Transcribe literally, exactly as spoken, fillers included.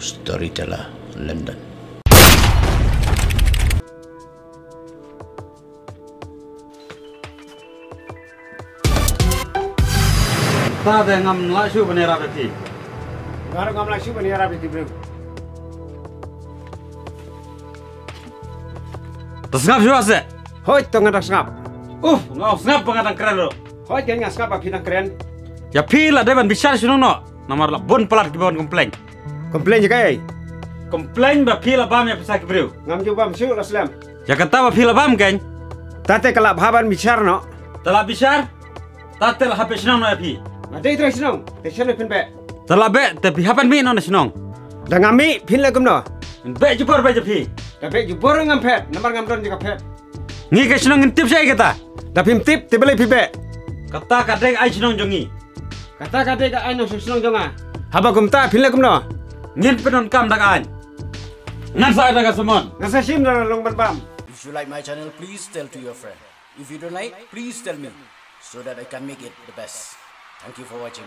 Storyteller, London. Ta te ngam lah shuh ban ïarap ïa phi. Nga ruh ngam lah shuh ban ïarap ïa ki briew. To sngap shuwa se. Hooid, to nga dang sngap. Uf, nga sngap ba nga dang kren ruh. Hooid, nga sngap ba phi dang kren. Ïa phi la dei ban bishar shnong noh. Namar la bun palat kiba wan complain. Complain ïa kaei? Complain ba phi la bam ïa pisa ki briew. Ngam ju bam shuh, la slem. Ïa kata ba phi la bam kein. Ta te ka la bha ban bishar noh. Ta la bishar? Ta te la hap beh shnong noh ïa phi. Nga dei trai shnong, te shen phin beh. Ta la beh, te phi hap ban mih noh na shnong. Da nga mih, phin leh kumno? Phin beh jubor bha ïa phi. Da beh jubor ngam phet, namar ngam don jaka phet. Ngi ka shnong ngin tip shaei kata. Da phim tip, te balei phi beh? Kata ka dei ka aiñ shnong jong ngi. Kata ka dei ka aiñ shnong jong nga. Haba kumta, phin leh kumno? Ngin pyndonkam da ka aiñ. Ngan sa ai da ka summon. Ngan sa shim da long ban bam. If you like my channel, please tell to your friend. If you don't like, please tell me so that I can make it the best. Thank you for watching.